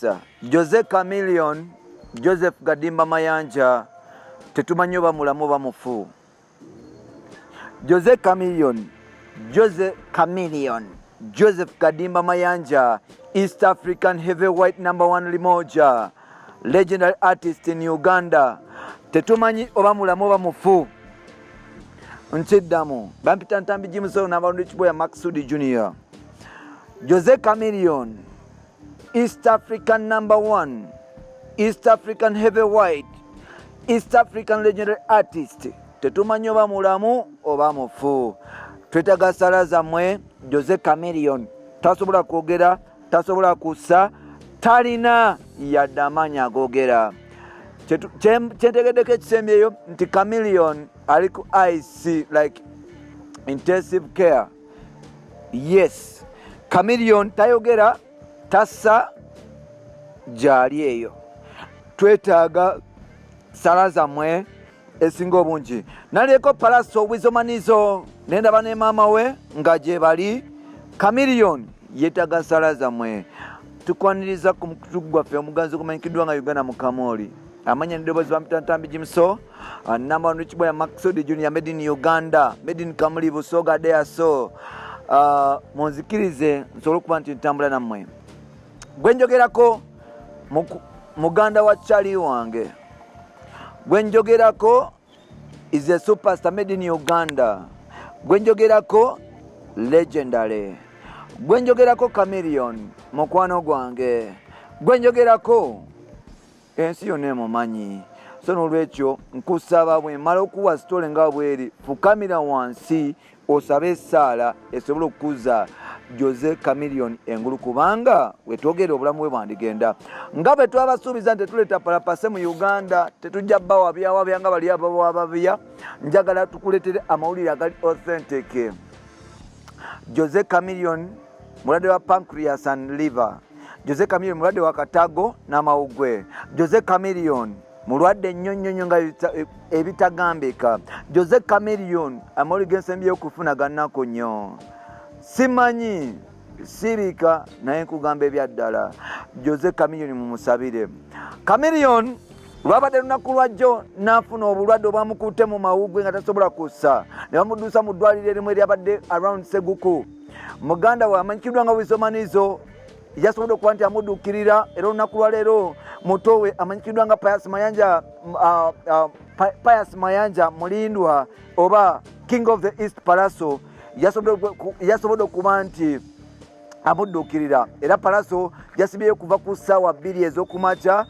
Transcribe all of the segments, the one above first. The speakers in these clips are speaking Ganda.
Yes, Jose Chameleone, Joseph Gadimba Mayanja, tetumanyi oba mulamu oba mufu. Jose Chameleone, Jose Chameleone, Joseph Gadimba Mayanja, East African heavyweight number one limoja, legendary artist in Uganda. Tetumanyi oba mulamu oba mufu. Nkiddamu, bampita Ntambi Jimusolo n'abalundi Kiboya Maksudi Junior. Jose Chameleone, East African number one, East African heavyweight, East African legendary artist. Tetumanyi oba mulamu oba mufu. Twetaaga sala zammwe. Jose Chameleone tasobola kwogera, tasobola kussa, talina yadde amaanyi agoogera. Kyentegeddeko ekisembyeyo nti Chameleone ali ku IC, like intensive care. Yes, Chameleone tayogera, tassa, gyali eyo. Twetaaga sala zammwe esinga obungi. Nalyeko Pallaso Wizomanizo, nendaba ne maama we nga gye bali. Chameleone yeetaaga sala zammwe. Tukwaniriza ku mukutu gwaffe omuganzi ogumanyikiddwa nga Uganda Mukamooli. Amanya neddoboozi bampita Ntambi Jimso, number one rich boy Maxudi Junior, made in Uganda, made in Kamuli, Busoga Deaso. Munzikirize nsobole okuba nti ntambula nammwe. Gwe njogerako muganda wa Charlie wange. Gwe njogerako is a superstar made in Uganda. Gwe njogerako legendary. Gwe njogerako Chameleone, mukwano gwange. Gwe njogerako ensi yonna emumanyi. So n'olwekyo nkusaba, bwe mmala okuwa story nga bweri, fukamira wansi osabe essaala esobola okukuza Jose Chameleone engulu, kubanga wetwogera obulamu bwe bwandigenda nga bwe twabasuubiza nti tetuleeta palapase mu Uganda, tetujja bawabya nga bali abawababya. Njagala tukuleetere amawulire agali authentic. Jose Chameleone mulwadde wa pancreas and liver. Jose Chameleone mulwadde wa katago n'amawugwe. Jose Chameleone mulwadde nnyo nnyo nnyo nga ebitagambika. Jose Chameleone amawulire g'ensembyeyo okufuna gannaku nnyo. Simanyi sirika, naye nkugamba ebyaddala, Jose Chameleone mumusabire. Chameleone lwabadde lunaku lwajjo n'afuna obulwadde obwamukutte mu mawugwe nga tasobola kussa, ne bamuddusa mu ddwaliro erimu eryabadde around Seguku. Muganda we amanyikiddwa nga Wisomanizo yasobodde okuba nti amudduukirira, era olunaku lwaleero muto we amanyikiddwa nga Pius Mayanja, Pius Mayanja Mulindwa oba King of the East Pallaso, yasobodde okuba nti amudduukirira. Era Pallaso yasibyeyo kuva ku ssaawa 2 ez'okumakya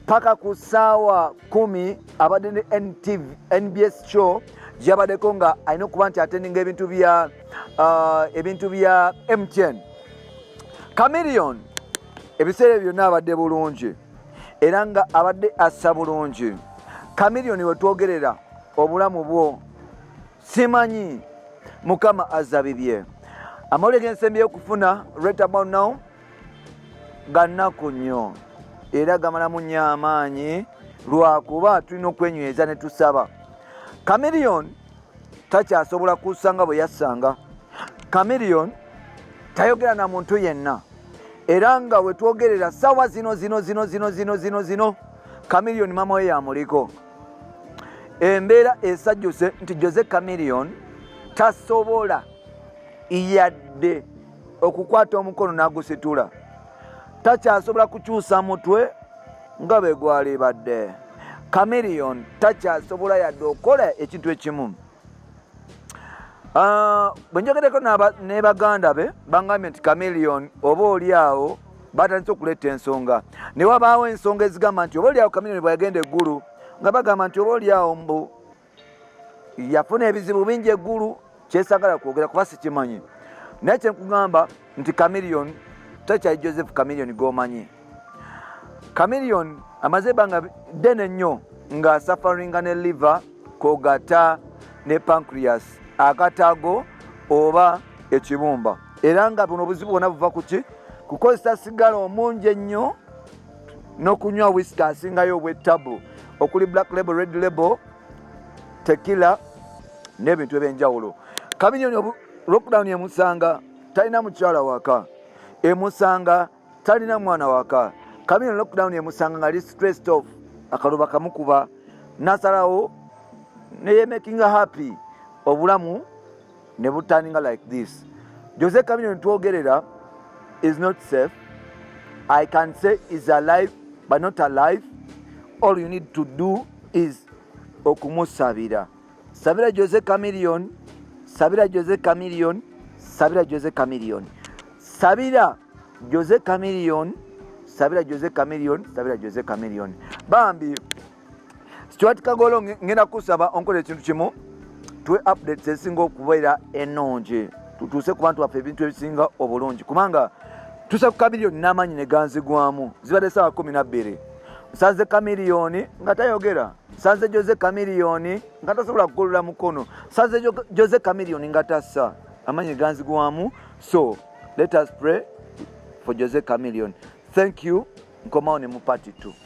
paka ku ssaawa 10. Abadde ne NTV, NBS show gyabaddeko nga alina okuba nti attendinga ebintu bya MTN. Chameleone ebiseera ebyo byonna abadde bulungi era nga abadde assa bulungi. Chameleone wetwogerera obulamu bwo simanyi, Mukama azza bibye. Amawulire gensembyeyo okufuna right about now gannaku nnyo era gamalamu nnyo amaanyi, lwakuba tulina okwenyweza ne tusaba. Chameleone takyasobola kussa nga bwe yassanga. Chameleone tayogera na muntu yenna, era nga wetwogerera sawa zino zino zino zino zino zino zino, Chameleone maama we yamuliko. Embeera esajjuse nti Jose Chameleone tasobola yadde okukwata omukono n'agusitula, takyasobola kukyusa mutwe nga bwe gwalibadde. Chameleone takyasobola yadde okukola ekintu ekimu. Bwe njogereko ne baganda be, bangambye nti Chameleone oba oli awo batandise okuleeta ensonga, ne wabaawo ensonga ezigamba nti oba oli awo Chameleone bwe yagenda eggulu, nga bagamba nti oba oli awo mbu yafuna ebizibu bingi eggulu. Kyesagala kwogera kuba sikimanyi, naye kyenkugamba nti Chameleone takyali Joseph Chameleone g'omanyi. Chameleone amaze ebbanga ddene nnyo nga sufferinga ne liver kogata ne pancreas, akatago oba ekibumba, era nga buno obuzibu bwonna buva ku ki? Kukozesa sigala omungi ennyo n'okunywa whisky asingayo obw'ettabu okuli Black Label, Red Label, tequila n'ebintu ebyenjawulo. Chameleone lockdown emusanga talina mukyala waka, emusanga talina mwana waka. Chameleone lockdown emusanga nga ali stressed off, akaluba kamukuba, nasalawo neyemakinga happy, obulamu ne buturninga like this. Jose Chameleone twogerera is not safe. I can say is alive but not alive. All you need to do is okumusabira. Sabira Jose Chameleone, sabira Jose Chameleone, sabira Jose Chameleone, sabira Jose Chameleone, sabira Jose Chameleone, sabira Jose Chameleone. Bambi Stuart Kagolo, ngenda kusaba onkola ekintu kimu, tuwe updates ezisinga okubeera ennungi, tutuuse ku bantu baffe ebintu ebisinga obulungi, kubanga tusa ku Chameleone n'amaanyi ne ganzigwamu. Zibadde saawa 12, nsanze Chameleone nga tayogera, nsanze Jose Chameleone nga tasobola kugolola mukono, nsanze Jose Chameleone nga tassa, amaanyi ganzigwamu. So let us pray for Jose Chameleone. Thank you. Nkomawo ne mu part 2.